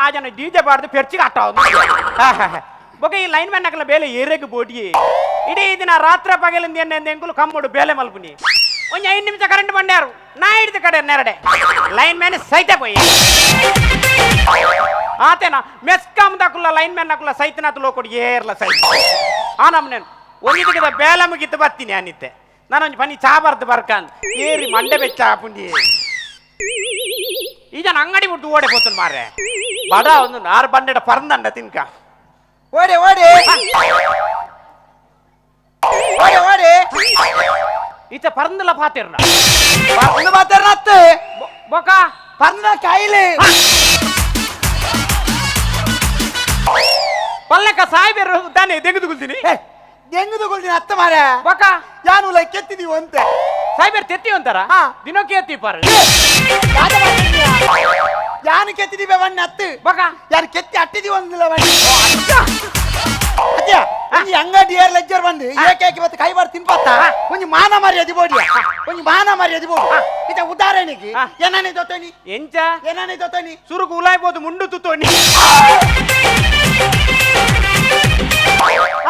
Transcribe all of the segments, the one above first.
ಆಜನ DJ ಬಾರ್ದು ಪೆರ್ಚಿಗೆ ಅಟ್ಟ. ಬೊಕ ಈ ಲೈನ್ ಮ್ಯಾನ್ ನಕಲ ಬೇಲೆ ಏರೆಗ್ ಬೋಡಿ ಇಡೀ ದಿನ ರಾತ್ರಿ ಪಗಲಿಂದ ಎಣ್ಣೆ ಎಂಕುಲು ಕಮ್ಮಡು ಬೇಲೆ ಮಲ್ಪುನಿ. ಒಂಜಿ 5 ನಿಮಿಷ ಕರೆಂಟ್ ಬಂಡ್ಯಾರು ನಾ ಹಿಡಿದು ಕಡೆ ನೆರಡೆ ಲೈನ್ ಮ್ಯಾನ್ ಸೈತೆ ಪೋಯಿ. ಆತೇನಾ ಮೆಸ್ಕಾಮ್ ದಕುಲ್ಲ ಲೈನ್ ಮ್ಯಾನ್ ನಕುಲ್ಲ ಸೈತನಾತ್ ಲೋಕೊಡು ಏರ್ಲ ಸೈತ. ಆ ನಮ್ಮನೇನು ಒಂದಿದ್ದಕ್ಕೆ ಬೇಲೆ ಮುಗಿತ್ತು ಬರ್ತೀನಿ ಅನಿತ್ತೆ. ನಾನೊಂಜಿ ಪನಿ ಚಾ ಬರ್ದು ಬರ್ಕಂದ್ ಏರಿ ಮಂಡೆ ಬೆಚ್ಚ ಆಪುಂಡಿ. ಈ ಜನ ಅಂಗಡಿ ಬಿಟ್ಟು ಓಡೆ ಪೋತನ್ ಮಾರ್ರೆ. ಬಡ ಒಂದು ನಾರು ಬಂಡೆಡ ಪರಂದಂಡ ತಿನ್ಕ. ಓಡೆ ಓಡೆ ಓಡೆ ಓಡೆ. ಈತ ಪರಂದಲ ಪಾತಿರ್ನ. ಪರಂದು ಪಾತಿರ್ನ ಅತ್ತೆ. ಬೊಕ ಪರಂದ ಕಾಯಿಲೆ. ಪಲ್ಲಕ್ಕ ಸಾಯ್ಬೇರು ತಾನೆ ದೆಂಗುದುಗುಲ್ತೀನಿ. ದೆಂಗುದುಗುಲ್ತೀನಿ ಅತ್ತ ಮಾರ್ರೆ. ಬೊಕ ಯಾನು ಲೈ ಕೆತ್ತಿದೀವಿ ಅಂತೆ. ಸಾಯ್ಬೇರು ತೆತ್ತಿ ಅಂತಾರ ದಿನಕ್ಕೆ ಎತ್ತಿ ಪಾರ. ಯಾನು ಕೆತ್ತಿದೀವಿ ಬಣ್ಣ ಅತ್ತು. ಬೊಕ ಯಾರು ಕೆತ್ತಿ ಅಟ್ಟಿದೀವಿ ಒಂದಿಲ್ಲ ಬಣ್ಣ. ಅತ್ಯ ಒಂಜಿ ಅಂಗಡಿ ಏರ್ ಲೆಜ್ಜರ್ ಬಂದು ಏಕೇಕಿ ಮತ್ತೆ ಕೈ ಬಾರ್ ತಿನ್ಪತ್ತ ಒಂಜಿ ಮಾನ ಮರ್ಯಾದೆ ಬೋಡಿ, ಒಂಜಿ ಮಾನ ಮರ್ಯಾದೆ ಬೋಡಿ. ಇತ ಉದಾಹರಣೆಗೆ ಏನನೇ ದೊತ್ತನಿ ಎಂಚ ಏನನೇ ದೊತ್ತನಿ ಸುರುಕು ಉಲಾಯ್ಬೋದು ಮುಂಡು ತುತ್ತೋನಿ.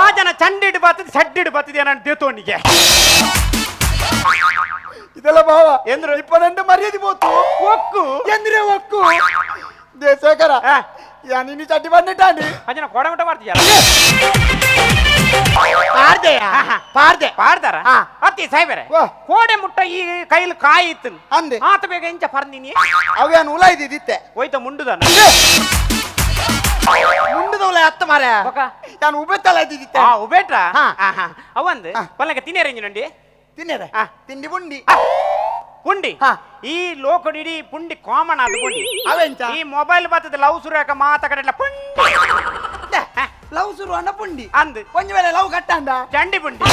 ಆ ಜನ ಚಂಡಿಡು ಬರ್ತದೆ ಸಡ್ಡಿಡು ಬರ್ತದೆ ನಾನು ದೇತೋನಿಗೆ. ಇದೆಲ್ಲ ಭಾವ ಎಂದ್ರು ಇಪ್ಪನೆಂಟು ಮರ್ಯಾದೆ ಬೋತು ಒಕ್ಕು ಎಂದ್ರೆ ಒಕ್ಕು ದೇಶಕರ ಯಾನಿನಿ ಚಡ್ಡಿ ಬಂದಿಟ್ಟಾಂಡಿ. ಆ ಜನ ಕೊಡಮಟ ಮಾಡ್ತೀಯ. ಪಾರ್ದೆಯ ಪಾರ್ದೆ ಪಾಡ್ದಾರ ಅತ್ತಿ ಸಾಯ್ಬೇರೆ. ಕೋಡೆ ಮುಟ್ಟ ಈ ಕೈಲಿ ಕಾಯಿ ಇತ್ತು ಅಂದೆ ಆತ ಬೇಗ ಎಂಚ ಪರ್ದಿನಿ. ಅವೇನು ಉಲ ಇದ್ದಿತ್ತೆ ಹೋಯ್ತ ಮುಂಡುದನ ಮುಂಡುದ ಉಲ ಅತ್ತ ಮಾರ ನಾನು ಉಬೆತ್ತಲ ಇದ್ದಿತ್ತೆ. ಉಬೇಟ್ರ ಅವಂದು ಪಲ್ಲಕ ತಿನ್ನೇರ ಇಂಜಿನಂಡಿ ತಿನ್ನೇರ ತಿಂಡಿ ಪುಂಡಿ ಪುಂಡಿ. ಈ ಲೋಕಡಿಡಿ ಪುಂಡಿ ಕಾಮನ್ ಅದು ಪುಂಡಿ. ಅವೆಂಚ ಈ ಮೊಬೈಲ್ ಬರ್ತದೆ ಲವ್ ಸುರೇಕ ಮಾತ ಕಡೆ ಪುಂಡಿ. ಲವ್ ಸುರು ಅನ್ನ ಪುಂಡಿ ಅಂದು ಒಂಜಿ ವೇಳೆ ಲವ್ ಕಟ್ಟಂದ ಚಂಡಿ ಪುಂಡಿ.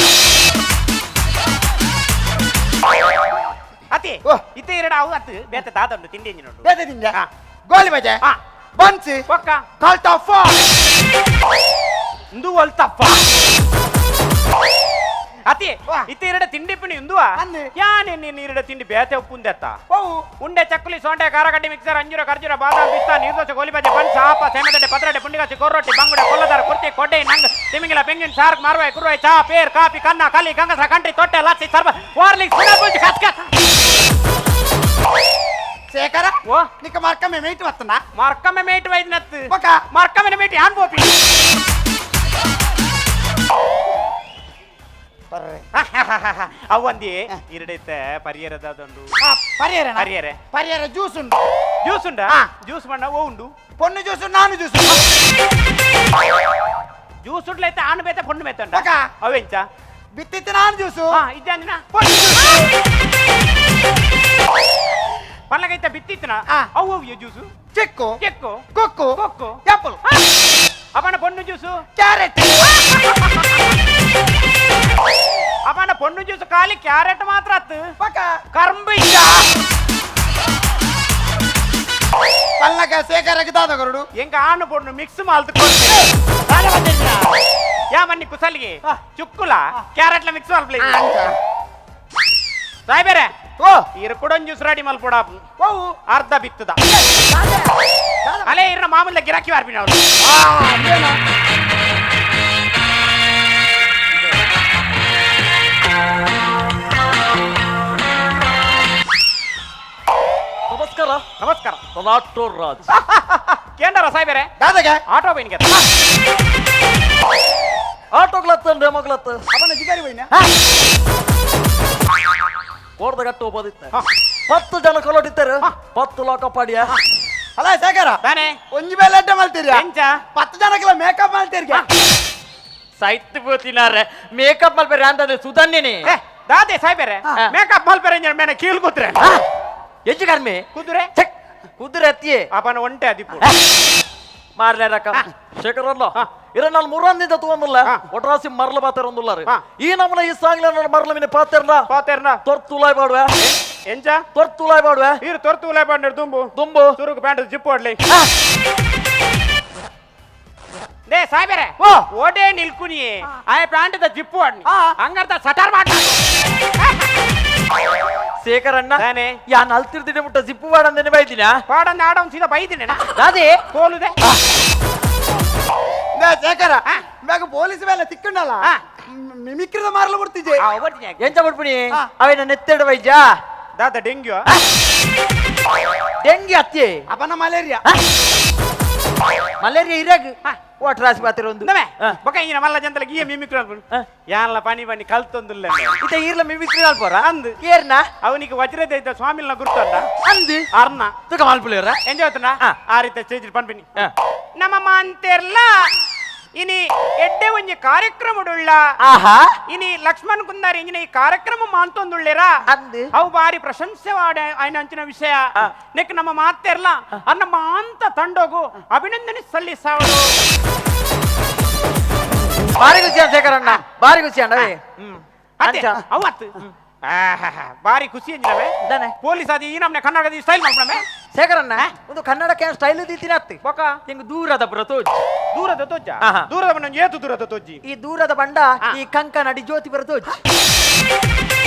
ಅತಿ ಇತ್ತೆ ಎರಡು ಅವು ಅತ್ತು ಬೇತೆ ದಾದಂಡು ತಿಂಡಿ ಇಂಜಿನೋಡು. ಬೇತೆ ತಿಂಡಿ ಗೋಲಿ ಬಜೆ ಬನ್ಸಿ ಪಕ್ಕ ಕಾಲ್ತಪ್ಪ ಇಂದು ಒಲ್ತಪ್ಪ. ಅತಿ ಇತ್ತೆ ಎರಡು ತಿಂಡಿ ಪಿಣಿ ಇಂದುವ ಯಾನೆ ನೀನು ಎರಡು ತಿಂಡಿ ಬೇತೆ ಉಪ್ಪುಂದೆತ್ತ ಉಂಡೆ ಚಕ್ಕುಲಿ ಸೋಂಡೆ ಖಾರಗಡ್ಡೆ ಮಿಕ್ಸರ್ ಅಂಜೂರ ಖರ್ಜೂರ ಬಾದಾಮ್ ಪಿಸ್ತಾ ನೀರ್ದೋಸೆ ಗೋಲಿ ಬಜೆ ಬನ್ಸ್ ಆಪ ಸೇಮಗಡ್ಡೆ ಪತ್ರೊಡೆ ಪುಂಡಿಗಾಸಿ ಕೋರೋಟಿ ಬಂಗುಡೆ ಕೊಲ್ಲದಾರ ಕುರ್ತಿ ಕೊಡ್ಡೆ ನಂಗ್ ತಿಮಿಂಗಿಲ ಪೆಂಗಿನ್ ಶಾರ್ಕ್ ಮಾರ್ವಾಯಿ ಕುರ್ವಾಯಿ ಚಾ ಪೇರ್ ಕಾಫಿ ಕನ್ನ ಕಲಿ ಗಂಗಸ ಕಂಟ್ರಿ ತೊಟ್ಟೆ ಲಸ್ಸಿ ಸರ್ಬ ವಾರ್ಲಿಕ್ಸ್ ಸುನಬುಜ್ ಕಸ್ ಕಸ್. ಶೇಖರ ಓ ನಿಕ್ಕ ಮರ್ಕಮ್ಮೆ ಮೇಟ್ ಬತ್ತನ ಮರ್ಕಮ್ಮೆ ಮೇಟ್ ವೈದ್ನತ್ತು ಬೊಕ ಮರ್ಕಮ್ಮೆ ಮೇಟ್ ಯಾನ್ ಬೋಪಿ. ಅವಂದಿ ಇರಡೈತೆ ಪರಿಯರದಾದೊಂದು ಪರಿಯರ ಪರಿಯರೆ ಪರಿಯರ ಜ್ಯೂಸ್ ಉಂಟು. ಜ್ಯೂಸ್ ಉಂಟಾ? ಜ್ಯೂಸ್ ಮಣ್ಣ ಓ ಉಂಡು ಪೊಣ್ಣು ಜ್ಯೂಸ್ ನಾನು ಜ್ಯೂಸ್ ಜ್ಯೂಸ್ ಉಂಡ್ಲೈತೆ ಆನು ಬೇತೆ ಪೊಣ್ಣು ಬೇತೆ ಉಂಟ ಅವೆಂಚ ಬಿತ್ತಿತ್ತು ನಾನು ಜ್ಯೂಸು ಇದ್ದಾಂದಿನ ಪೊಣ್ಣು ಪಲ್ಲಗೈತ ಬಿತ್ತಿತ್ತನ ಅವು ಅವು ಜ್ಯೂಸು ಚಿಕ್ಕು ಚಿಕ್ಕು ಕೊಕ್ಕು ಕೊಕ್ಕು ಆಪಲ್ ಅವನ ಪೊಣ್ಣು ಜ್ಯೂಸು ಕ್ಯಾರೆಟ್ ಅವನ ಪೊಣ್ಣು ಜ್ಯೂಸ್ ಖಾಲಿ ಕ್ಯಾರೆಟ್ ಮಾತ್ರ ಅತ್ತು ಕರ್ಂಬು ಇಲ್ಲ. ಪಲ್ಲಕ ಶೇಖರಕ್ಕೆ ದಾದ ಕೊರಡು ಎಂಕ ಆನು ಪೊಣ್ಣು ಮಿಕ್ಸ್ ಮಾಲ್ತು ಯಾ ಮನ್ನಿ ಕುಸಲಿಗೆ ಚುಕ್ಕುಲ ಕ್ಯಾರೆಟ್ಲ ಮಿಕ್ಸ್ ಮಲ್ಪ್ಲಿ ಸಾಯ್ಬೇರೆ. ಓ ಇರು ಕುಡೊಂದು ಜ್ಯೂಸ್ ರೆಡಿ ಮಲ್ಪೊಡ ಅರ್ಧ ಬಿತ್ತದ ಅಲೇ ಇರ ಮಾಮೂಲ ಗಿರಾಕಿ ವಾರ್ಪಿನ ಅವರು. ನಮಸ್ಕಾರ ನಮಸ್ಕಾರ. ನನ್ನ ಆಟೋ ರಾಜ್ ಕೇಂದ್ರ ಸಾಯ್ಬೇರೆ ದಾದಗೆ ಆಟೋ ಬೈನ್ಗೆ ಆಟೋಗ್ಲತ್ತ ರೇಮಗ್ಲತ್ತ ಅವನ ಜಿಗಾರಿ ಬೈನ ಕೋರ್ದ ಗಟ್ಟು ಒಬ್ಬದಿತ್ತ 10 ಜನ ಕೊಲೋಟಿತ್ತಾರೆ 10 ಲೋಕ ಪಾಡಿಯ ಅಲ್ಲ ಶೇಖರ ತಾನೆ ಒಂಜಿ ಮೇಲೆ ಅಡ್ಡ ಮಲ್ತೀರಿ ಎಂಚ 10 ಜನಕ್ಕೆಲ್ಲ ಮೇಕಪ್ ಮಾಡ್ತೀರಿ ಸೈತ್ ಪೋತಿನಾರೆ ಮೇಕಪ್ ಮಲ್ಪೆರೆ ಅಂತಂದ್ರೆ ಸುಧನ್ಯನೇ ದಾದೆ ಸಾಯ್ಬೇರೆ ಮೇಕಪ್ ಮಲ್ಪೆರೆ ಮೇನೆ ಕೀಲ್ ಕೂತ್ರೆ ಹೆಚ್ಚು ಕಡಿಮೆ ಕುದುರೆ ಕುದುರೆ ಅತ್ತಿಯೇ ಅಪನ ಒಂಟೆ ಅದಿಪ್ಪು ಮಾರ್ಲೆ ರಕ ಶೇಖರ್ ಅಲ್ಲ ಇರ ನಾನು ಮುರಂದಿಂದ ತಗೊಂಡಿಲ್ಲ ಒಟ್ರಾಸಿ ಮರಲ ಪಾತ್ರ ಒಂದುಲ್ಲಾರ ಈ ನಮ್ಮನ ಈ ಸಾಂಗ್ಲ ನನ್ನ ಮರಲ ಮಿನ ಪಾತ್ರನ ಪಾತ್ರನ ತೊರ್ತುಲಾಯ್ ಬಾಡುವೆ ಎಂಚ ತೊರ್ತುಲಾಯ್ ಬಾಡುವೆ ಇರು ತೊರ್ತುಲಾಯ್ ಬಾಡ್ನೆ ದುಂಬು ದುಂಬು ಸುರುಕು ಪ್ಯಾಂಟ್ ಜಿಪ್ಪು ಆಡ್ಲಿ they ಸಾಯ್ಬೇರೆ ಓಡೆ ನಿಲ್ಕುನಿ ಆ pant the zip ಆಡ್ನಿ ಹಂಗರ್ಥ ಸಟಾರ್ ಮಾಡ. ಶೇಖರಣ್ಣ ಯಾನ್ ಅಲ್ತಿರ್ದಿಡೆ ಮುಟ್ಟ ಜಿಪ್ಪು ವಾಡಂದೇನೆ ಬೈದಿನ ಪಾಡಂದ ಆಡೋನ್ ಸೀದಾ ಬೈದಿನ ಅದೇ ಕೋಲುದೆ ಶೇಖರ ಬೇಗ ಪೊಲೀಸ್ ಮೇಲೆ ತಿಕ್ಕಂಡಲ್ಲ ಮಿಮಿಕ್ರಿದ ಮಾರಲು ಬಿಡ್ತಿದ್ದೆ ಎಂತ ಬಿಡ್ಬಿಡಿ ಅವೇನ ನೆತ್ತೆಡ ವೈದ್ಯ ದಾದ ಡೆಂಗ್ಯೂ ಡೆಂಗ್ಯೂ ಅತ್ತಿ ಅಪನ ಮಲೇರಿಯಾ ಮಲೇರಿಯಾ ಇರಾಗ ಒಟ್ರಾಸಿ ಪಾತ್ರ ಒಂದು ಬೊಕ ಇಂಜಿನ ಮಲ್ಲ ಜಂತಲ ಗೀಯ ಮಿಮಿಕ್ರಿ ಅನ್ಕೊಂಡು ಯಾನ್ಲ ಪನಿ ಪನಿ ಕಲ್ತೊಂದುಲ್ಲ ಇತ ಈರ್ಲ ಮಿಮಿಕ್ರಿ ಅಲ್ಪೋರ ಅಂದು ಏರ್ನ ಅವನಿಗೆ ವಜ್ರದ ಇದ್ದ ಸ್ವಾಮಿಲ್ನ ಗುರ್ತಂಡ ಅಂದು ಅರ್ನ ತುಕ ಮಲ್ಪುಲೇರ ಎಂಜಾಯ್ತನ ಆ ರೀತಿ ಸ್ಟೇಜ್ ಪನ್ಪಿನಿ ನಮ್ಮ ಮಾಂತೆರ್ಲ ಇನಿ ಎಡ್ಡೆ ಒಂಜಿ ಕಾರ್ಯಕ್ರಮಡುಳ್ಳ ಆಹಾ ಇನಿ ಲಕ್ಷ್ಮಣ್ ಕುಂದಾರ್ ಇಂಜಿನ ಈ ಕಾರ್ಯಕ್ರಮ ಮಾಂತೊಂದುಳ್ಳೆರ ಅಂದು ಅವು ಬಾರಿ ಪ್ರಶಂಸೆ ವಾಡ ಆಯ್ನ ಅಂಚಿನ ವಿಷಯ ನೆಕ್ ನಮ್ಮ ಮಾತೆರ್ಲ ಅನ್ನ ಮಾಂತ ತಂಡೋಗು ಅಭಿನಂದನೆ ಸಲ್ಲಿಸಾವಳು ಬಾರಿ ಖುಷಿ ಶೇಖರಣ್ಣ ಬಾರಿ ಖುಷಿ ಅಣ್ಣ ಅತ್ತೆ ಅವತ್ತು ಬಾರಿ ಖುಷಿ ಅಂಜಿನವೇ ಪೊಲೀಸ್ ಅದು ಈ ನಮ್ನೆ ಕನ್ನಡದ ಸ್ಟೈಲ್ ಮಾಡ್ಬಿಡಮೆ ಶೇಖರಣ್ಣ ಒಂದು ಕನ್ನಡಕ್ಕೆ ಸ್ಟೈಲ್ ದೀತಿನ ಅತ್ತಿ ಬೊಕ ಹಿಂಗ ದೂರದ ಪುರ ತೋಜ್ ದೂರದ ತೋಜ ದೂರದ ಬಂಡ ಏತು ದೂರದ ತೋಜಿ ಈ ದೂರದ ಬಂಡ ಈ ಕಂಕನಾಡಿ ಜ್ಯೋತಿಪುರ ತೋಜ್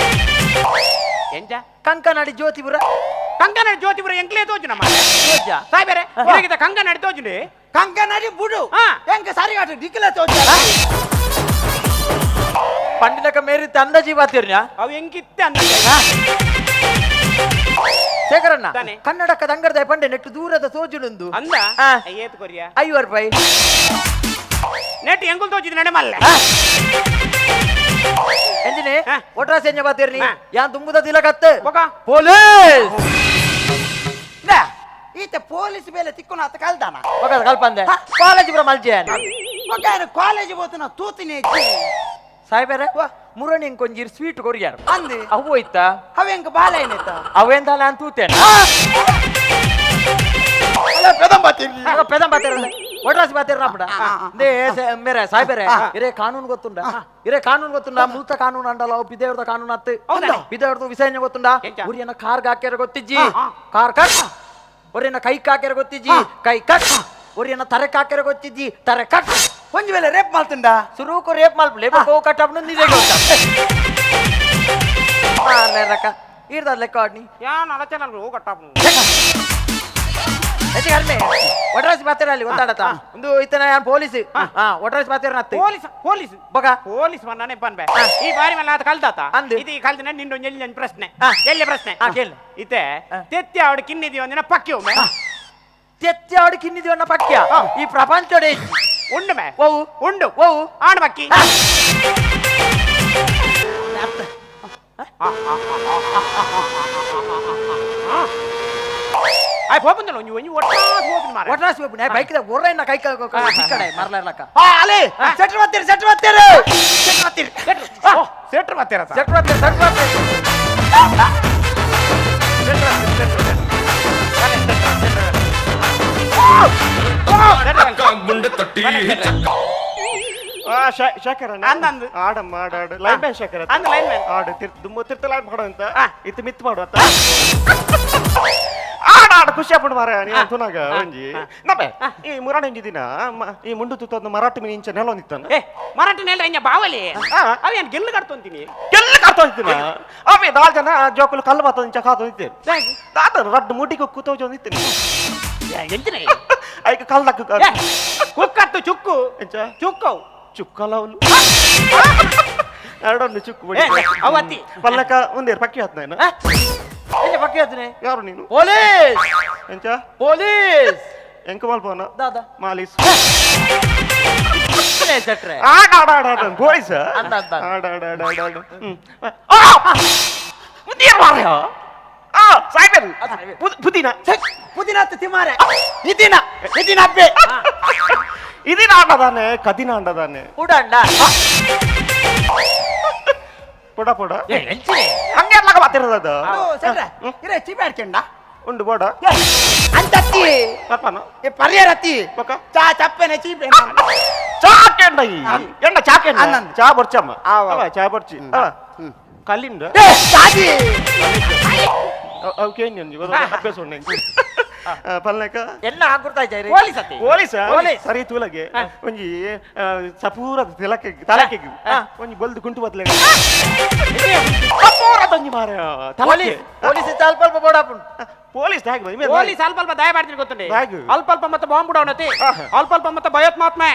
ಎಂಜ ಕಂಕನಾಡಿ ಜ್ಯೋತಿಪುರ ಕಂಕನಾಡಿ ಜ್ಯೋತಿಪುರ ಎಂಕ್ಲೇ ತೋಜು ನಮ್ಮ ತೋಜ ಸಾಯ್ಬೇರೆ ಇರಗಿದ ಕಂಕನಾಡಿ ತೋಜುನಿ ಕಂಕನಾಡಿ ಬುಡು ಎಂಕ ಸರಿಗಾಟ ಡಿಕ್ಲ ತೋಜ ಪಂಡಿಲಕ ಮೇರಿ ತಂದ ಜೀವಾತಿರ್ನ ಅವು ಎಂಕಿತ್ತೆ ಅಂದ ಶೇಖರಣ್ಣ ಕನ್ನಡಕ್ಕ ದಂಗರದ ಪಂಡೆ ನೆಟ್ಟು ದೂರದ ತೋಜುನುಂದು ಅಂದ ಏತು ಕೊರಿಯ 50 ರೂಪಾಯಿ ನೆಟ್ ಎಂಗುಲ್ ತೋಜಿದ್ ನಡೆ ಮಲ್ಲ ಎಂಜಿನಿ ಒಟ್ರಾಸಿ ಎಂಜ ಬಾತಿರ್ನಿ ಯಾನ್ ತುಂಬುದ ತಿಲಕತ್ತು ಪೊಲೀಸ್ ಈತ ಪೊಲೀಸ್ ಮೇಲೆ ತಿಕ್ಕುನ ಆತ ಕಲ್ದಾನ ಒಕ ಕಲ್ಪಂದೆ ಕಾಲೇಜ್ ಬರ ಮಲ್ಜೆ ಕಾಲೇಜ್ ಹೋತನ ತೂತಿನಿ ಸಾಹೇಬರೇ ಮುರಣಿ ಕೊಂಜಿರ್ ಸ್ವೀಟ್ ಕೊರಿಯಾರ ಅಂದೆ ಅವು ಹೋಯ್ತಾ ಅವೆಂಕ ಬಾಲ ಏನಿತ್ತ ಅವೆಂದಲ್ಲ ಅಂತ ತೂತೇನೆ ಒಡ್ರಾಸಿ ಬಾತಿರ ಮೇರೆ ಸಾಹೇಬರೇ ಇರೇ ಕಾನೂನು ಗೊತ್ತುಂಡ ಇರೇ ಕಾನೂನು ಗೊತ್ತುಂಡ ಮೂತ ಕಾನೂನು ಅಂಡಲ್ಲ ಬಿದೇವ್ರದ ಕಾನೂನು ಅತ್ತು ಬಿದೇವ್ರದ್ದು ವಿಷಯ ಗೊತ್ತುಂಡ ಉರಿಯನ್ನ ಕಾರ್ಗ್ ಹಾಕ್ಯಾರ ಗೊತ್ತಿಜ್ಜಿ ಕಾರ್ ಕಟ್ ಒರಿಯನ್ನ ಕೈ ಹಾಕ್ಯಾರ ಗೊತ್ತಿಜ್ಜಿ ಕೈ ಕಟ್ ಒರಿಯನ್ನ ತರಕ್ ಹಾಕ್ಯಾರ ಗೊತ್ತಿಜ್ಜಿ ತರೆ ಕಟ್ ಒಂಜಿ ವೇಳೆ ರೇಪ್ ಮಾಡ್ತುಂಡ ಸುರೂಕು ರೇಪ್ ಮಲ್ಪಲೆ ಗೋ ಕಟ್ಟಪ್ನು ನಿಜ ರಕ್ಕ ಈರ್ದ ಲೆಕ್ಕ ಆಡ್ನಿ ಯಾನ್ ಅಲಚನ ಹೋ ಕಟ್ಟಪ್ನು ಹೆಚ್ಚು ಕಡಿಮೆ ಒಟ್ರಾಸಿ ಬಾತಿರ ಅಲ್ಲಿ ಗೊತ್ತಾಡತ್ತ ಒಂದು ಇತನ ಯಾನ್ ಪೊಲೀಸ್ ಒಟ್ರಾಸಿ ಬಾತಿರ ನತ್ತು ಪೊಲೀಸ್ ಪೊಲೀಸ್ ಬಗ ಪೊಲೀಸ್ ಮನ್ನಾನೆ ಬನ್ಬೆ ಈ ಬಾರಿ ಮಲ್ಲ ಆತ ಕಲ್ದಾತ ಅಂದು ಇದು ಕಲ್ದಿನ ನಿಂಡು ಎಲ್ಲಿ ಪ್ರಶ್ನೆ ಎಲ್ಲಿ ಪ್ರಶ್ನೆ ಕೇಳಿ ಇತ್ತೆ ತೆತ್ತಿ ಆವಡು ಕಿನ್ನಿದೀವಿ ಒಂದಿನ ಪಕ್ಕಿ ಒಮ್ಮೆ ತೆತ್ತಿ ಆವಡು ಕಿನ್ನಿದೀವಿ ಅನ್ನ ಪಕ್ಯ ಈ ಪ್ರಪಂಚಡೆ ಉಂಡು ಮೇ ಓವು ಉಂಡು ಓವು ಆಣ್ ಪಕ್ಕಿ ಆಯ್ ಹೋಪುಂದಲ್ಲ ಒಂಜಿ ಒಂಜಿ ಒಟ್ರಾಸ್ ಹೋಪುನ ಮಾರ ಒಟ್ರಾಸ್ ಹೋಪುನ ಬೈಕ್ the ಒರ್ರೆನ ಕೈ ಕಡೆ ಮರಲರ್ಲಕ್ಕ ಆ ಅಲೆ ಸೆಟ್ರ್ ಬತ್ತೀರಿ ಸೆಟ್ರ್ ಬತ್ತೀರಿ ಸೆಟ್ರ್ ಬತ್ತೀರಿ ಸೆಟ್ರ್ ಬತ್ತೀರ ಸೆಟ್ರ್ ಬತ್ತೀರಿ ಸೆಟ್ರ್ ಬತ್ತೀರಿ ಶೇಖರಣ್ಣ ಅಂದಂದು ಆಡಮ್ಮ ಆಡಾಡು ಲೈನ್ ಮ್ಯಾನ್ ಶೇಖರ ಅಂದ ಲೈನ್ ಮ್ಯಾನ್ ಆಡು ದುಮ್ಮ ತಿರ್ತಲ ಮಾಡು ಅಂತ ಇತ್ತು ಮಿತ್ ಮಾಡು ಅಂತ ಆಡ ಆಡ ಖುಷಿ ಆಗ್ಬಿಡು ಮಾರ ನೀನು ತುನಾಗ ಒಂಜಿ ನಮ್ಮೆ ಈ ಮುರಾಣ ಒಂಜಿ ದಿನ ಈ ಮುಂಡು ತುತ್ತೊಂದು ಮರಾಠಿ ಮೀನು ಇಂಚ ನೆಲ ಒಂದಿತ್ತಾನ ಏ ಮರಾಠಿ ನೆಲ ಇಂಜ ಬಾವಲಿ ಅವೇನು ಗೆಲ್ಲು ಕಟ್ತೊಂತೀನಿ ಗೆಲ್ಲು ಕಟ್ತೊಂತಿನ ಅವೇ ನಾಲ್ ಜನ ಜೋಕುಲು ಕಲ್ಲು ಬಾತ ಇಂಚ ಕಾತೊಂದಿತ್ತೇನೆ ದಾದ ರಡ್ಡು ಮುಡಿ ಕುಕ್ಕು ತೋಜೊಂದಿತ್ತೇನೆ ಎಂಚಿನ ಐಕ ಕಲ್ದಕ್ಕು ಕುಕ್ಕತ್ತು ಚುಕ್ಕು ಚುಕ್ಕವು ಚುಕ್ಕಲವಲು ಎರಡೊಂದು ಚುಕ್ಕು ಅವತ್ತಿ ಪಲ್ಲಕ ಒಂದೇರು ಪಕ್ಕಿ ಆತ್ ನಾನು ಪಕ್ಕಿ ಆತ್ನೆ ಯಾರು ನೀನು ಪೊಲೀಸ್ ಎಂಚ ಪೊಲೀಸ್ ಎಂಕ ಮಲ್ಪೋನ ದಾದಾ ಮಾಲೀಸ್ ಸೆಟ್ರೆ ಆಡ ಆಡ ಆಡ ಆಡ ಪೊಲೀಸ್ ಅಂದ ಅಂದ ಆಡ ಆಡ ಆಡ ಆಡ ಆಡ ಆ ಸಾಯ್ಬೇರು ಪುದೀನ ಪುದೀನ ತಿಮಾರೆ ಇದಿನ ಇದಿನ ಅಬ್ಬೆ ಇದಿನ ಆಡದಾನೆ ಕದಿನ ಆಡದಾನೆ ಉಡಣ್ಣ ಪೊಡ ಪೊಡ ಹಂಗೆ ಅಲ್ಲ ಮಾತಿರೋದು ಸೆಟ್ರೆ ಇರೇ ಚೀಪೆ ಆಡ್ಕೊಂಡ ಉಂಡು ಬೋಡ ಅಂತತ್ತಿ ಪರ್ಪನ ಏ ಪರ್ಯರತ್ತಿ ಬೊಕ ಚಾ ಚಪ್ಪೆನೆ ಚೀಪೆ ಚಾಕೆಂಡ ಈ ಎಂಡ ಚಾಕೆಂಡ ಚಾ ಬೊರ್ಚಮ್ಮ ಅವ ಚಾ ಬೊರ್ಚಿ ಕಲ್ಲಿಂದ ಏ ಚಾಜಿ ಅವು ಕೇಂಜಿ ಅಭ್ಯಾಸ ಉಂಡು ಪಲ್ನಕ ಎಲ್ಲ ಗುರ್ತಾಯ್ತು ಪೊಲೀಸ್ ಅತ್ತೆ ಪೊಲೀಸ್ ಪೊಲೀಸ್ ಸರಿ ತೂಲಗೆ ಒಂಜಿ ಸಪೂರ ತಿಲಕ ತಲಕೆಗ್ ಒಂಜಿ ಬಲ್ದು ಕುಂಟು ಬತ್ಲೆ ಸಪೂರ ತಂಜಿ ಮಾರ ಪೊಲೀಸ್ ಪೊಲೀಸ್ ಅಲ್ಪ ಅಲ್ಪ ಬೋಡಾಪುಂಡು ಪೊಲೀಸ್ ದಾಗ್ ಬೈ ಪೊಲೀಸ್ ಅಲ್ಪ ಅಲ್ಪ ದಯ ಮಾಡ್ತೀನಿ ಗೊತ್ತುಂಡೆ ದಾಗ್. ಅಲ್ಪ ಅಲ್ಪ ಮತ್ತೆ ಬಾಂಬ್ ಬಿಡವನತಿ ಅಲ್ಪ ಅಲ್ಪ ಮತ್ತೆ ಭಯೋತ್ಮಾತ್ಮೆ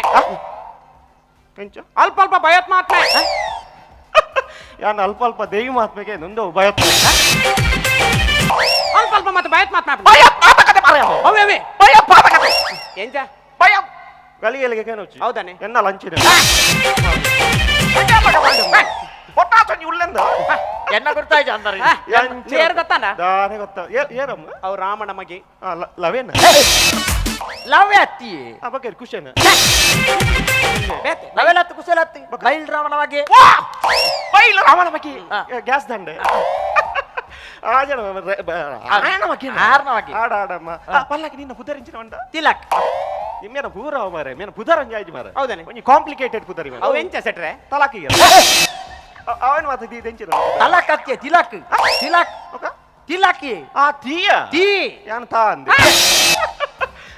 ಎಂಚ ಅಲ್ಪ ಅಲ್ಪ ಭಯೋತ್ಮಾತ್ಮೆ ಯಾನ್ ಅಲ್ಪ ಅಲ್ಪ ದೇವಿ ಮಹಾತ್ಮೆಗೆ ನೊಂದು ಭಯೋತ್ಮ ಅಲ್ಪ ಅಲ್ಪ ಮತ್ತೆ ಭಯೋತ್ಮಾತ್ಮೆ ಭಯೋತ್ಪಾದಕತೆ ಮಾರಾಯ ಅವೇ ಅವೇ ಭಯೋತ್ಪಾದಕತೆ ಎಂಚ ಭಯ ಗಲಿಗೆಲಿಗೆ ಕೇನೊಚ್ಚಿ ಹೌದಾನೆ? ಎನ್ನ ಲಂಚಿನ ಹೊಟ್ಟಾಸೊಂಜಿ ಉಳ್ಳೆಂದ ಎನ್ನ ಗುರ್ತಾಯ್ತು ಅಂತಾರೆ ಏರು ಗೊತ್ತಾನ ದಾನೆ ಗೊತ್ತ ಏರಮ್ಮ ಅವು ರಾಮನ ಮಗೆ ಲವೇನ ಲವ್ ಅತ್ತಿ ಅಬ್ಬಕ್ಕೆ ಖುಷಿನ ಬೇತೆ ಲವೆಲ್ಲ ಹತ್ತು ಕುಶಲ ಹತ್ತಿ ಬೈಲ್ ರಾಮನವಾಗಿ ಬೈಲ್ ರಾಮನ ಮಕ್ಕಿ ಗ್ಯಾಸ್ ದಂಡೆ ಆಜನ ಮಕ್ಕಿ ಆರ್ನ ಮಕ್ಕಿ. ಆಡ ಆಡಮ್ಮ ಪಲ್ಲಕ್ಕೆ ನಿನ್ನ ಪುದರಿಂಚಿನ ಉಂಡ ತಿಲಕ್ ನಿಮ್ಮೇನ ಪೂರ ಮಾರೆ ಮೇನ ಪುದರಂಜ ಆಯ್ತು ಮಾರೆ ಹೌದಾನೆ? ಒಂಜಿ ಕಾಂಪ್ಲಿಕೇಟೆಡ್ ಪುದರಿ ಅವು ಎಂಚ ಸೆಟ್ರೆ ತಲಾಕಿಗೆ ಅವನ್ ಮಾತು ದೀದೆಂಚಿನ ತಲಕ್ ಅತ್ತಿಯ ತಿಲಕ್ ತಿಲಕ್ ಓಕೆ ತಿಲಕಿ ಆ ತೀಯ ತೀ ಯಾನ್ ತಾ ಅಂದೆ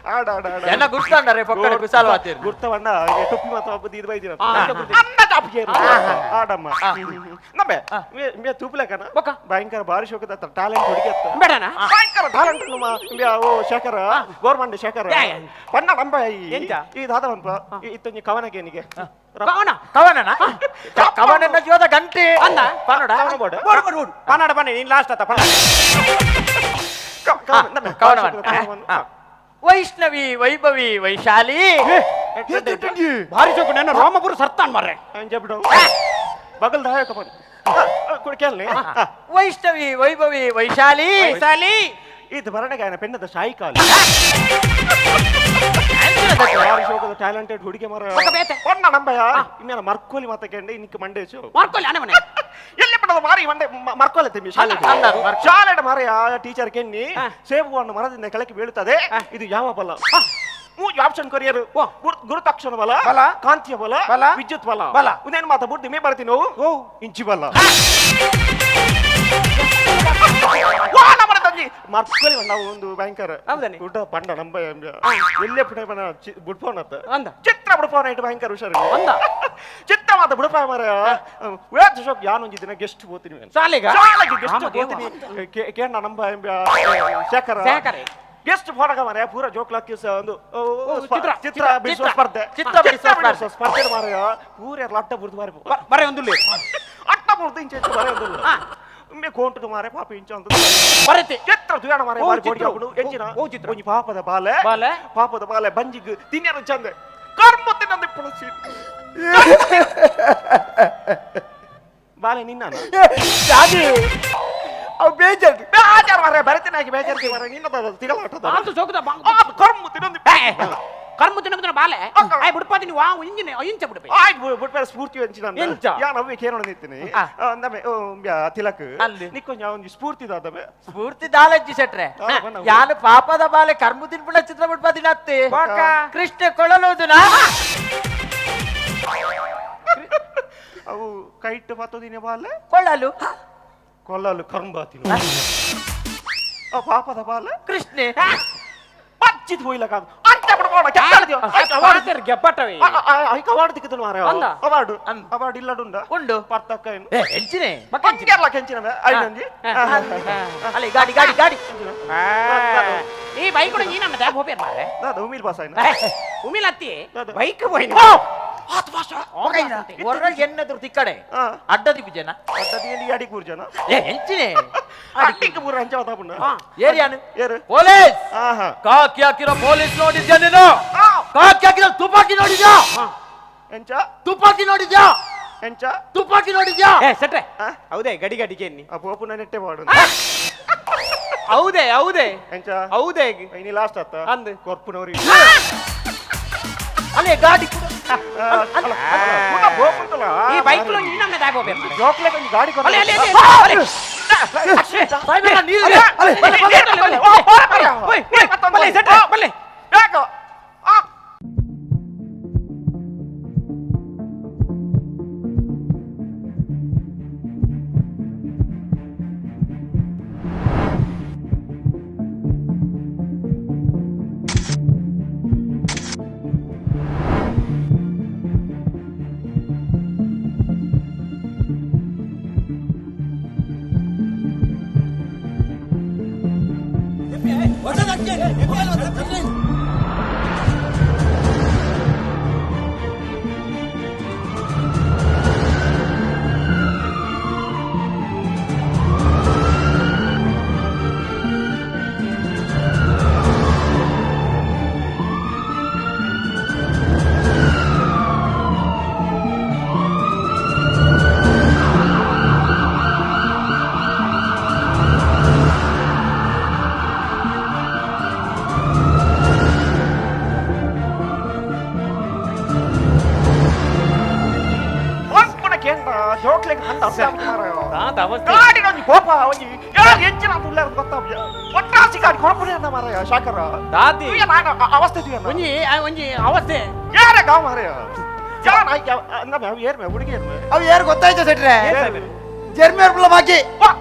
ಆಡ ಆಡ ಆಡ ಎನ್ನ ಗುರ್ತಾಂಡರೆ ಪೊಕ್ಕಡೆ ಕುಶಾಲ ವಾತೇರು ಗುರ್ತವಣ್ಣ ಟೊಪ್ಪಿ ಮಾತ್ರ ಒಬ್ಬ ದೀದ್ ಬೈದಿರ ಆ, ಅಂತ ಗುರ್ತು. ಅನ್ನ ಚಾಪಿಗೆ ಆಡಮ್ಮ ನಮ್ಮೆ ಮೇ ತೂಪ್ಲಕನ ಬೊಕ್ಕ. ಭಯಂಕರ ಭಾರಿ ಶೋಕದ ಟ್ಯಾಲೆಂಟ್ ಹುಡುಗಿ ಅತ್ತ ಬೇಡನ ಭಯಂಕರ ಟ್ಯಾಲೆಂಟ್ ನಮ್ಮ ಓ ಶೇಖರ ಗೋರ್ಮಂಡ ಶೇಖರ ಯಾ, ಯಾ. ಪಣ್ಣ ನಂಬ ಎಂಚ? ಈ ದಾದ ಪನ್ಪ ಇತ್ತೊಂಜಿ ಕವನಕ್ಕೆ ಕವನ ಕವನನ ಕವನನ ಜೀವದ ಗಂಟೆ ಅಂದ? ಪನ್ನಡ ಕವನ ಬೋಡು ಬೋಡು ಬೋಡು ಬೋಡು ಪನ್ನಡ ಬನ್ನಿ ನೀನ್ ಲಾಸ್ಟ್ ಆತ ಪನ್ನಡ ಕವನ ಕವನ ವೈಷ್ಣವಿ ವೈಭವಿ ವೈಶಾಲಿ ಭಾರಿ ಚೌಕು ನನ್ನ ರಾಮಪುರ ಸರ್ತಾನ್ ಮಾರ್ರೆ ಅಂಜಬಿಡು ಬಗಲ್ ದಾಯಕ ಪನ್ ಕೇಳಿ ವೈಷ್ಣವಿ ವೈಭವಿ ವೈಶಾಲಿ ವೈಶಾಲಿ ಇದು ಬರಣಗಾಯನ ಪೆಣ್ಣದ ಶಾಯಿ ಕಾಲು ಭಾರಿ ಶೋಕದ ಟ್ಯಾಲೆಂಟೆಡ್ ಹುಡುಗಿ ಮರ ಬೊಕ್ಕ ಬೇತೆ. ಒಣ್ಣ ನಂಬಯ ಇಮ್ಮೇನ ಮರ್ಕೋಲಿ ಮಾತ ಕೇಂಡೆ ಇನ್ಕ ಮಂಡೇಶು ಮಾರ್ಕೊಲ್ಲಿ ಅನೆ ಮನೆ ಎಲ್ಲಿ ಪಡದ ಮಾರಿ ಮಂಡೆ ಮರ್ಕೋಲೆ ತಿಮ್ಮಿ ಶಾಲೆ ಅಲ್ಲ, ಮರ್ಕೊ. ಶಾಲೆ ಮಾರೆಯ ಟೀಚರ್ ಕೆನ್ನಿ ಸೇಬು ಹಣ್ಣು ಮರದಿಂದ ಕೆಳಕ್ಕೆ ಬೀಳುತ್ತದೆ ಇದು ಯಾವ ಬಲ ಮೂರು ಆಪ್ಷನ್ ಕೊರಿಯರು ಗುರುತಾಕ್ಷಣ ಬಲ ಬಲ. ಕಾಂತಿಯ ಬಲ ಬಲ. ವಿದ್ಯುತ್ ಬಲ ಬಲ. ಉದೇನು ಮಾತ ಬುದ್ಧಿ ಮೇ ಬರ್ತೀನಿ ಓ ಇಂಚಿ ಬಲ ವಾ, ನಮ್ಮ ತಂಗಿ ಮರ್ಕೋಲಿ ನಾವು ಒಂದು ಭಯಂಕರ ಹೌದಾನೆ? ಊಟ ಪಂಡ ನಂಬ ಎಲ್ಲೇ ಪುಟ ಬುಡ್ಫೋನ್ ಅತ್ತ ಅಂದ ಚಿತ್ರ ಬುಡ್ಫೋನ್ ಆಯ್ತು ಭಯಂಕರ ಹುಷಾರು ಅಂದ? ಚಿತ್ರ ಮಾತ ಬುಡಪ ಮಾರ ವೇದ ಶೋಕ್ ಯಾನೊಂಜಿ ದಿನ ಗೆಸ್ಟ್ ಹೋಗ್ತೀನಿ ಶಾಲೆಗ? ಶಾಲೆಗೆ ಗೆಸ್ಟ್ ರಾಮದೇವ. ಹೋಗ್ತೀನಿ ಕೇಂದ್ರ ನಂಬ ಶೇಖರ ಶೇಖರ. ಗೆಸ್ಟ್ ಫೋಟೋಗ ಮಾರಾಯ ಪೂರ ಜೋಕ್ಲಾಕಿ ಒಂದು ಚಿತ್ರ, ಚಿತ್ರ ಬಿಡಿಸುವ ಸ್ಪರ್ಧೆ ಚಿತ್ರ ಬಿಡಿಸುವ ಸ್ಪರ್ಧೆ. ಸ್ಪರ್ಧೆ ಮಾರಾಯ ಪೂರ ಲಟ್ಟ ಬುರ್ದು ಮಾರಿ ಬರೇ ಒಂದುಲ್ಲಿ ಅಟ್ಟ ಬುರ್ದು ಇಂಚೆ ಇಂಚೆ ಮಾರಾಯ ಒಂದುಲ್ಲ ಒಮ್ಮೆ ಕೋಂಟು ಮಾರೆ ಪಾಪ ಇಂಚ ಅಂತ ಬರತ್ತೆ ಚಿತ್ರ ತುಯಾಣ ಮಾರಾಯ ಓ, ಬಾರಿ ಚಿತ್ರ. ಬೋಡಿ ಹಾಕೊಂಡು ಎಂಚಿನ ಓ, ಚಿತ್ರ. ಒಂಜಿ ಪಾಪದ ಬಾಲೆ ಬಾಲೆ. ಪಾಪದ ಬಾಲೆ ಬಂಜಿಗ್ ತಿನ್ಯರ ಚಂದ ಕರ್ಮ ತಿನ್ನಂದ ಪುಣಸಿ ಬಾಲೆ ನಿನ್ನ ದಾದಿ ಅವು ಬೇಜಾರು ಬೇಜಾರು ಮಾರಾಯ ಬರತಿನಾಗಿ ಬೇಜಾರು ಮಾರಾಯ ನಿನ್ನ ತಿಗಲಾಟದ ಆತು ಸೋಕುದ ಕರ್ಮ ತಿನ್ನಂದು ಕರ್ಮ ತಿನ್ನಂದ್ರೆ ಬಾಲೆ ಆಯ್ ಬಿಡ್ಪಾದಿನಿ ವಾ ಇಂಜಿನ ಇಂಚ ಬಿಡ್ಪೆ ಆಯ್ತು ಬಿಟ್ಬೇಡ ಸ್ಫೂರ್ತಿ ಎಂಚಿನ ಎಂಚ? ಯಾನ್ ಅವ್ವೆ ಕೇರಳ ನಿಂತೀನಿ ಅಂದಮೆ ತಿಲಕ್ ಅಲ್ಲಿ. ನಿಕ್ಕೊಂಜ ಒಂಜಿ ಸ್ಫೂರ್ತಿ ದಾದಮೆ ಸ್ಫೂರ್ತಿ ದಾಲಜ್ಜಿ ಶೆಟ್ರೆ ಹಾ, ಬಣ್ಣ. ಯಾನು ಪಾಪದ ಬಾಲೆ ಕರ್ಮು ತಿನ್ಪುಣ ಚಿತ್ರ ಬಿಡ್ಪಾದಿನ ಅತ್ತೆ ಬಾಕ. ಕೃಷ್ಣ ಕೊಳಲೋದುನ ಅವು ಕೈಟ್ ಪತ್ತುದಿನ ಬಾಲೆ ಕೊಳ್ಳಲು ಕೊಲ್ಲಲು ಕರ್ಂಬಾತಿನ ಆ ಪಾಪದ ಬಾಲೆ ಕೃಷ್ಣೆ ಪಚ್ಚಿದ್ ಹೋಯ್ಲಕ ಅಂತ ಬಿಡ್ಬೋಣ ಕೆತ್ತಾಳ್ದ್ಯೋ ಗೆಬ್ಬಟ್ಟವೇ ಐಕ ಅವಾರ್ಡ್ ತಿಕ್ಕುದು ಮಾರಾಯ ಅಂದ? ಅವಾರ್ಡ್ ಅಂದ. ಅವಾರ್ಡ್ ಇಲ್ಲಡುಂಡ ಉಂಡು ಪರ್ತಕ್ಕ ಏನು ಏ ಎಂಚಿನೆ ಬಂಗೆರ್ಲ ಕೆಂಚಿನ ಐನಂಜಿ ಅಲ್ಲೇ ಗಾಡಿ ಗಾಡಿ ಗಾಡಿ ಈ ಬೈಕ್ ಕೂಡ ಈ ನಮ್ಮ ದ್ಯಾಬ್ ಹೋಗ್ಬೇರ್ ಮಾರ್ರೆ ದಾದ ಉಮಿಲ್ ಬಾಸ್ ಆಯ್ನ ಉಮಿಲ್ ಅತ್ತಿ ದಾದ. ಬೈಕ್ ಹೋಯ್ನ ಹೊರ ಎಣ್ಣೆದ್ರು ತಿಕ್ಕಡೆ ಹಾ. ಅಡ್ಡದಿ ಪೂಜೆನ ಅಡ್ಡದಿಯಲ್ಲಿ ಅಡಿ ಕೂರ್ ಜನ ಏ ಎಂಚಿನೆ ಅಡ್ಡಿಗೆ ಪೂರ ಹಂಚ ವಾತಾಪುಂಡ ಏರಿಯಾನು ಏರು ಪೊಲೀಸ್ ಆಹಾ ಕಾಕಿ ಹಾಕಿರೋ ಪೊಲೀಸ್ ನೋಡಿದ್ಯಾ ನೀನು ಕಾಕಿ ಹಾಕಿರೋ ತುಪಾಕಿ ನೋಡಿದ್ಯಾ ಎಂಚ ತುಪಾಕಿ ನೋಡಿದ್ಯಾ ಎಂಚ ತುಪಾಕಿ ನೋಡಿದ್ಯಾ ಏ ಸಟ್ರೆ ಆ? ಹೌದೇ ಗಡಿ ಗಡಿಗೆ ಎನ್ನಿ ಆ ಪೋಪುನ ನೆಟ್ಟೆ ಮಾಡು ಹೌದೇ ಹೌದೇ ಎಂಚ ಹೌದೇ ಇನಿ ಲಾಸ್ಟ್ ಆತ ಅಂದ್. ಕೊರ್ಪುನವ್ರಿ ಅಲ್ಲೇ ಗಾಡಿ ಕೂಡ ಈ ಬೈಕ್ ಈ ನಮ್ಮ ದ್ಯಾಬ್ ಹೋಗ್ಬೇರ್ ಮಾರ್ರೆ ಜೋಕ್ಲೆ ಕೊಂಚ ಗಾಡಿ ಕೊರ ಅಲೆ ಅಲೆ ಅಲೆ ಅಲೆ ಸಾಯ್ಬೇಡ ನೀರು ಅಲೆ ಅಲೆ ಅಲೆ ಓಯ್ ಓಯ್ ಬಲ್ಲೆ ಸಟ್ರೆ ಬಲ್ಲೆ ಯಾಕೋ ಆ ಜೋಕ್ಲೆಗ್ ಅಂತ ಅರ್ಥ ಆಪುಜಿ ಮಾರಾಯ. ದಾದ ಅವಸ್ಥೆ. ಗಾಡಿ ಒಂಜಿ ಕೋಪ ಒಂಜಿ ಯಾರ್ ಎಂಚಿನ ಅಂತ ಉಲ್ಲಾರ ಗೊತ್ತಾಪುಜಿ. ಒಟ್ರಾಸಿ ಗಾಡಿ ಕೊಣಪುನಿ ಅಂದ ಮಾರಾಯ ಶೇಖರ. ದಾದಿ. ತೂಯ ನಾನು ಅವಸ್ಥೆ ತೂಯ ನಾನು. ಒಂಜಿ ಒಂಜಿ ಅವಸ್ಥೆ. ಯಾರ ಗಾವ್ ಮಾರಾಯ. ಯಾರ್ ಆಯ್ಕೆ ನಮ್ಮ ಏರ್ ಮೇ ಹುಡುಗಿ ಏರ್ ಮೇ. ಅವು ಯಾರು ಗೊತ್ತಾಯ್ತು ಸೆಟ್ರೆ? ಏನ್ ಸಾಹೇಬ್ರೆ? ಜರ್ಮಿಯರ್ ಬುಲ ಬಾಕಿ. ವಾ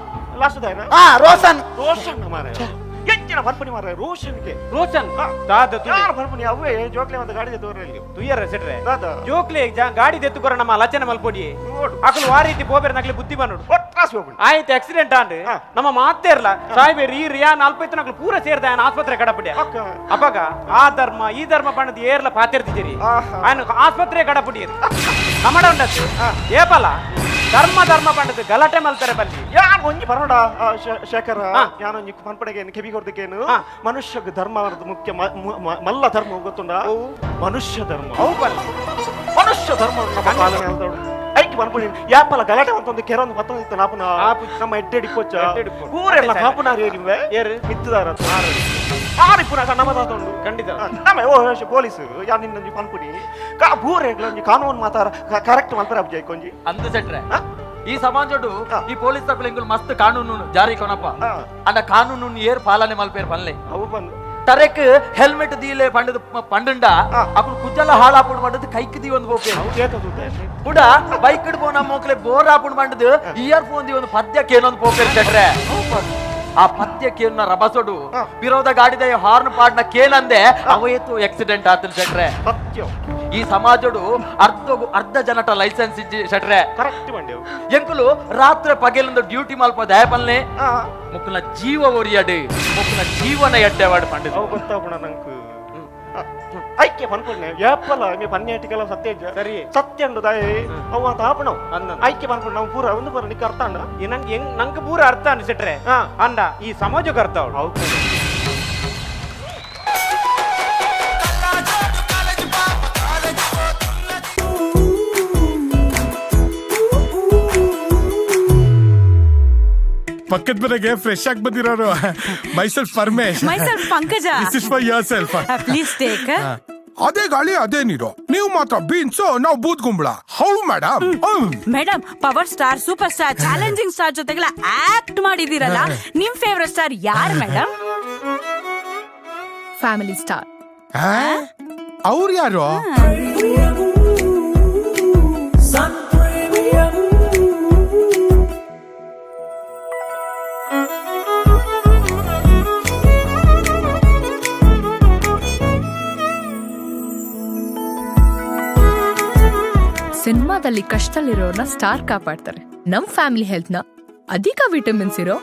ಲಾಸ್ಟ್ ದಾಯನ. ಹಾ, ರೋಷನ್. ರೋಷನ್ ಮಾರಾಯ. ಎಂಚಿನ ಪನ್ಪುನಿ ಮಾರಾಯ ರೋಷನ್ಗೆ. ರೋಷನ್. ಹಾ. ದಾದ ತುಲೆ. ಯಾರ್ ಪನ್ಪುನಿ ಅವೇ ಜೋಕ್ಲೆ ಒಂದು ಗಾಡಿ ತೋರಲ್ಲಿ. ತುಯ್ಯರ ಸೆಟ್ರೆ. ದಾದ. ಜೋಕ್ಲೆ ಗಾಡಿ ದೆತ್ತುಕೊರ ನಮ್ಮ ಲಚನೆ ಮಲ್ಪೊಡಿ. ನೋಡು. ಅಕುಲು ಆ ರೀತಿ ಪೋಬೇರೆ ನಕ್ಲೆ ಬುದ್ಧಿ ಬಂದೋಡು. ಒಟ್ರಾಸಿ ಹೋಗ್ಬಿಡು. ಆಯ್ತು ಆಕ್ಸಿಡೆಂಟ್ ಆಂಡ್ ನಮ್ಮ ಮಾತೇ ಇರಲ್ಲ ಸಾಹೇಬ್ ಈ ರಿಯಾ ನಾಲ್ಪೈತು ನಕ್ಲು ಪೂರ ಸೇರ್ದ ಆಯನ ಆಸ್ಪತ್ರೆ ಕಡಪಡೆ. ಅಕ್ಕ. ಅಪಗ ಆ ಧರ್ಮ ಈ ಧರ್ಮ ಬಣ್ಣದ ಏರ್ಲ ಪಾತಿರ್ತಿದ್ದೀರಿ. ಆಯನ ಆಸ್ಪತ್ರೆ ಕಡಪುಡಿ ನಮ್ಮಡ ಉಂಡತ್ತು ಏಪಲ ಧರ್ಮ ಧರ್ಮ ಬಣ್ಣದ ಗಲಾಟೆ ಮಲ್ತಾರೆ ಬಲ್ಲಿ. ಯಾನ್ ಒಂಜಿ ಬರೋಡ ಶೇಖರ. ಯಾನೊಂಜಿ ಪನ್ಪಡೆಗೇನು ಕೆಬಿ ಕೊರ್ದಕ್ಕೇನು ಮನುಷ್ಯಗ್ ಧರ್ಮ ಅನ್ನೋದು ಮುಖ್ಯ ಮಲ್ಲ ಧರ್ಮ ಗೊತ್ತುಂಡ ಮನುಷ್ಯ ಧರ್ಮ. ಅವು ಬಲ್ಲ. ಮನುಷ್ಯ ಧರ್ಮ ನಮ್ಮ ಪಾಲನೆ ಅಂತೋಡು. ಐಕ್ ಪನ್ಪುನಿ ಯಾಪಲ ಗಲಾಟೆ ಅಂತೊಂದು ಕೆರೊಂದು ಮತ್ತೊಂದು ಇತ್ತು ನಾಪುನ ನಮ್ಮ ಎಡ್ಡೆಡಿ ಪೊಚ್ಚ ಎಡ್ಡೆಡಿ ಪೊಚ್ಚ. ಊರೆಲ್ಲ ಕಾಪುನಾರು ಏರಿವೆ ಏರು? ಮಿತ್ತುದಾರ ಆರು ಪುನಃ ನಮ್ಮದಾತುಂಡು. ಖಂಡಿತ. ನಮ್ಮ ಓ ಪೊಲೀಸ್ ಯಾ ನಿನ್ನೊಂಜಿ ಪನ್ಪುನಿ ಕಾ ಪೂರೆಗ್ಲೊಂಜಿ ಕಾನೂನು ಮಾತಾರ ಕರೆಕ್ಟ್ ಮಲ್ಪರ ಅಬ್ಜಿ ಕೊಂಜಿ. ಅಂದು ಸೆಟ್ರೆ ಈ ಸಮಾಜಡು ಈ ಪೊಲೀಸ್ ತಪ್ಪಲು ಎಂಗುಲು ಮಸ್ತ್ ಕಾನೂನು ಜಾರಿ ಕೊನಪ್ಪ. ಅಂಡ ಕಾನೂನು ಏರ್ ಪಾಲನೆ ಮಲ್ಪೇರ್ ಪನ್ಲೆ. ಅವು ಬಂದು ತರೆಕ್ ಹೆಲ್ಮೆಟ್ ದೀಲೆ ಪಂಡದ ಪಂಡುಂಡ ಅప్పుడు ಕುಜ್ಜಲ ಹಾಳಾಪುಡು ಪಂಡದು ಕೈಕ್ ದೀ ಒಂದು ಪೋಪೆ. ಅವು ಏತ ತೂತೆ. ಬುಡ ಬೈಕ್ ಪೋನ ಮೋಕ್ಲೆ ಬೋರ್ ಆಪುಡು ಪಂಡದು ಇಯರ್ ಫೋನ್ the ಒಂದು ಪದ್ಯಕ್ಕೆ ಏನೊಂದು ಪೋಪೇರ್ ಸೆಟ್ರೆ. ಆ ಪದ್ಯಕ್ಕೆ ಏನ ರಬಸೊಡು ವಿರೋಧ ಗಾಡಿದ ಹಾರ್ನ್ ಪಾಡ್ನ ಕೇನಂದೆ ಅವೇತು ಆಕ್ಸಿಡೆಂಟ್ ಆತಲ್ ಸೆಟ್ರೆ. ಸತ್ಯ. ಈ ಸಮಾಜಡು ಅರ್ಧ ಅರ್ಧ ಜನಟ ಲೈಸೆನ್ಸ್ ಇಜ್ಜಿ ಸೆಟ್ರೆ. ಕರೆಕ್ಟ್ ಬಂಡೆವು. ಎಂಕುಲು ರಾತ್ರಿ ಪಗೆಲೊಂದು ಡ್ಯೂಟಿ ಮಲ್ಪ ದಯಪಲ್ನೆ ಮುಕ್ಕುನ ಜೀವ ಒರಿಯಡು ಮುಕ್ಕುನ ಜೀವನ ಎಡ್ಡೆವಾಡು ಪಂಡದು. ಅವು ಗೊತ್ತಾಪುಣ ನಂಕು ಐಕ್ಯ ಪನ್ಪುಣೆ ಏಪಲ ಮೇ ಪನ್ಯಾಟಿಕಲ ಸತ್ಯ ಸರಿ. ಸತ್ಯ ಉಂಡು ದಾಯಿ ಅವು ಆತ ಆಪಣವು ಅಂದಂದು. ಐಕ್ಯ ಪನ್ಪುಣೆ ನಾವು ಪೂರ ಒಂದು ಪೂರ ನಿಕ್ಕ ಅರ್ಥ ಅಂಡ. ಈ ನಂಗೆ ಹೆಂಗ್ ನಂಗೆ ಪೂರ ಅರ್ಥ ಅನ್ಸಿಟ್ರೆ ಅಂಡ ಈ ಸಮಾಜಕ್ಕೆ ಅರ್ಥ ಅವಳು. ಹೌದು. ಪಕ್ಕದ ಮನೆಗೆ ಫ್ರೆಶ್ ಆಗಿ ಬಂದಿರೋರು. Myself Paramesh. Myself Pankaja. This is for yourself. Please take. ಅದೇ ಗಾಳಿ ಅದೇ ನೀರು, ನೀವು ಮಾತ್ರ ಬೀನ್ಸ್, ನಾವು booth ಗುಂಬಳ. How madam? Madam, power star, super star, challenging star ಜೊತೆಗೆಲ್ಲ ಆಕ್ಟ್ ಮಾಡಿದೀರಲ್ಲ, ನಿಮ್ ಫೇವರೇಟ್ ಸ್ಟಾರ್ ಯಾರು madam? Family star. ಅವ್ರು ಯಾರು? ಸಿನಿಮಾದಲ್ಲಿ ಕಷ್ಟದಲ್ಲಿರೋರ್ನ ಸ್ಟಾರ್ ಕಾಪಾಡ್ತಾರೆ. ನಮ್ ಫ್ಯಾಮಿಲಿ ಹೆಲ್ತ್ ನ ಅಧಿಕ ವಿಟಮಿನ್ಸ್ ಇರೋ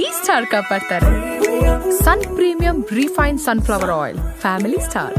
ಈ star ಕಾಪಾಡ್ತಾರೆ. Sun Premium refine sunflower oil, family star.